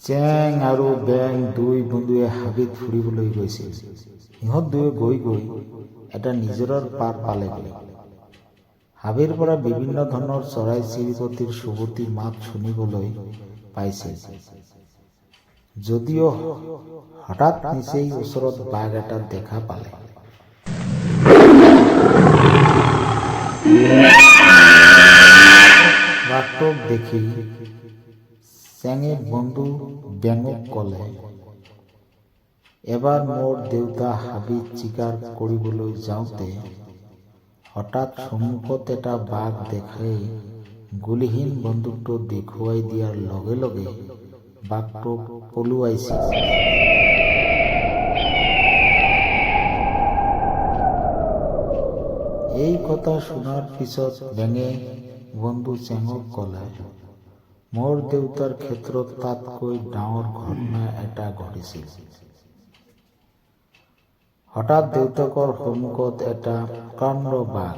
চেং আৰু বেং দুই বন্ধুৱে হাবিত ফুৰিবলৈ গৈছিল। সিহঁত দুয়ো গৈ গৈ এটা নিজৰাৰ পাৰ পালেগৈ। হাবিৰ পৰা বিভিন্ন ধৰণৰ চৰাই চিৰিকটিৰ সুৱদি মাত শুনিবলৈ পাইছিল যদিও হঠাৎ নিচেই ওচৰত বাঘ এটা দেখা পালে। বাঘটোক দেখি চেঙে বন্ধু বেঙক ক'লে, এবাৰ মোৰ দেউতা হাবিত চিকাৰ কৰিবলৈ যাওঁতে হঠাৎ সন্মুখত এটা বাঘ দেখাই গুলীহীন বন্দুকটো দেখুৱাই দিয়াৰ লগে লগে বাঘটো পলুৱাইছিল। এই কথা শুনাৰ পিছত বেঙে বন্ধু চেঙক ক'লে, মোৰ দেউতাৰ ক্ষেত্ৰত তাতকৈ ডাঙৰ ঘটনা এটা ঘটিছিল। হঠাৎ দেউতাকৰ সন্মুখত এটা প্ৰকাণ্ড বাঘ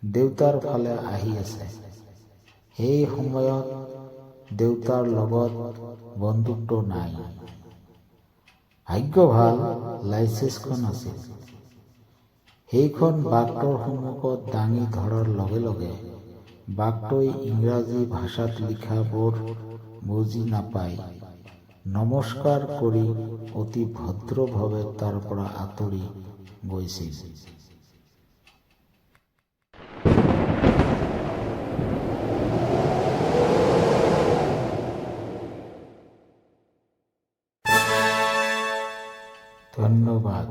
দেউতাৰ ফালে আহি আছে। সেই সময়ত দেউতাৰ লগত বন্দুকটো নাই। ভাগ্য ভাল, লাইচেঞ্চখন আছিল। সেইখন বাঘটোৰ সন্মুখত দাঙি ধৰাৰ লগে লগে বাঘটোৱে ইংৰাজী ভাষাত লিখাবোৰ বুজি নাপাই নমস্কাৰ কৰি অতি ভদ্ৰভাৱে তাৰ পৰা আঁতৰি গৈছিল। ধন্যবাদ।